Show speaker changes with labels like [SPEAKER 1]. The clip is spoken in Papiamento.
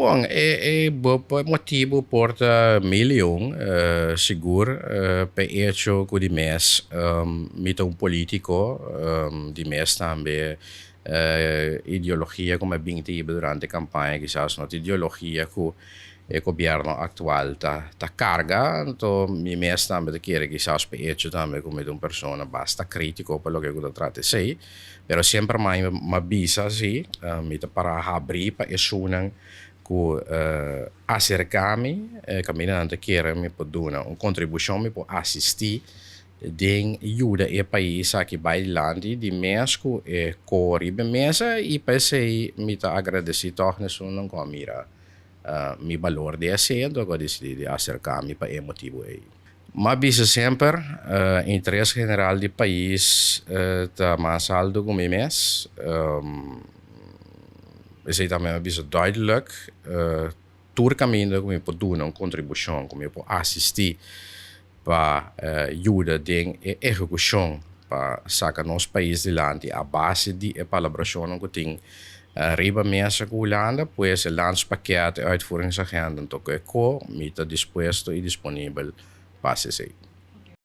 [SPEAKER 1] Bon, e motibu por ta mil i un, sigur p'e echo ku di mes mi ta un polítiko, di mes tambe ideologia ku mi a bin ta hiba durante kampaña kisas no ta ideologia ku e gobièrnu aktual ta karga, anto mi mes tambe ta kere kisas p'e echo tambe ku mi ta un persona basta krítiko pa loke ku ta trata esei. Pero semper mai m'a bisa si, mi ta para habrí pa esunnan ku aserká mi, kaminda nan ta kere mi por duna un kontribushon, mi por asistí den yuda e pais aki bai dilanti di mes ku e kor riba e mesa i pa esei mi ta agradesí tòg na esunnan ku a mira mi balor di esei anto ku a disidí di aserká mi pa e motibu ei. M'a bisa semper, interes general di pais ta mas alto ku mi mes. Esei tambe m'a bisa duidelijk. Tur kaminda ku mi por duna un kontribushon, ku mi por asistí pa yuda den e ehekushon pa saka nos pais dilanti a base di e palabrashonnan ku tin riba mesa ku Hulanda, pues e landspakket, e uitvoeringsagenda, anto ku e ko, mi ta dispuesto i disponibel pa hasi esei.